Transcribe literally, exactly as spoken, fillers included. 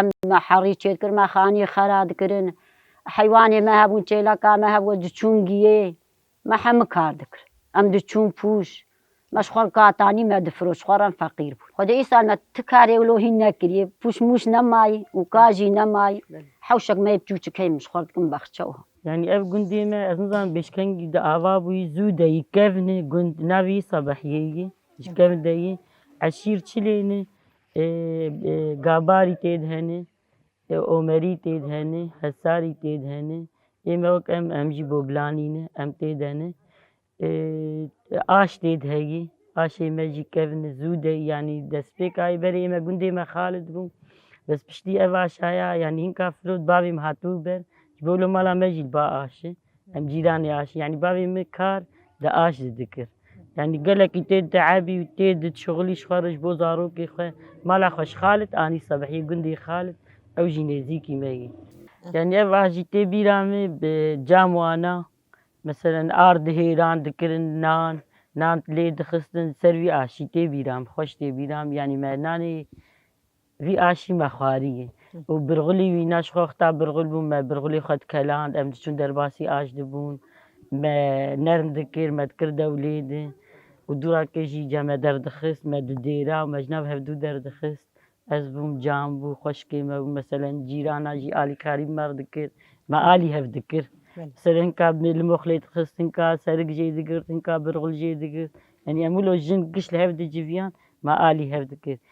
me herî çêdikir, me xanî xera dikirin. Heywanê me hebûn, çêleka me hebû, diçûn giyê. Me hemû kar dikir. Em diçûn pûş. Me ji xwe katanî me difiroş, xwe re em feqîr bûn. Xwedê îsal me ti karê wilo hîn nekiriye. Pûş mûş nemayî û ka jî nemayî. Belê. Hewşek me yê çûçik heyî min ji xwe dikim baxçe û. Yanî ev gundê me, ez nizanim bêşkengî di ava bûyî, zû de yî kevn e, gund navê yî Sebehiyê yî. Ji kevn de yî. Eşîr çilê ne, e, e, Gabarî tê de hene, e, Omerî tê de hene, Hesarî tê de hene. Ê me wek em, em jî Boblanî ne, em tê de ne. E, aş tê de heyî. Aşê me jî kevn e, zû de, yanî destpêka yê berê ê me gundê me Xalid bû. Bes piştî ev aşaya, yanî hinka firot bavê min hatibû ber. Ji bo lo mala me jî diba aş e. Em cîranê aş, yanî bavê min kar di aş de dikir. Yanî gelekî tê diteebî û tê dişixulî ji xwe re ji bo zarokê xwe. Mala xwe ji Xalid anî Sebehiyê, gundê Xalid, ew jî nêzîkî me yî. Yanî ev aş jî tê bîra min bi cam wana, meselen ar dihêran dikirin nan, nan lê dixistin, ser vî aşî tê bîra min, xweş tê bîra min. Yanî me nanê vî aşî me xwariyê. Hı. Û birxulî wî, na ji xwe wexta birxul bû, me birxulê xwe dikeland, em diçûn derbasî aş dibûn, me nerm dikir, me dikir dewlê de. Û dûrakê jî ca me derdixist, me didêra û me ji nav hevdû derdixist. Ez bûm, cam bû, xweşkê me bû, meselen cîrana jî alîkarî bi me re dikir, me alî hev dikir. Belê. Ser hinka me li moxlê dixist, hinka serik jê digirt, hinka birxul jê digirt. Yanî em wilo jin giş li hev diciviyan, me alî hev dikir.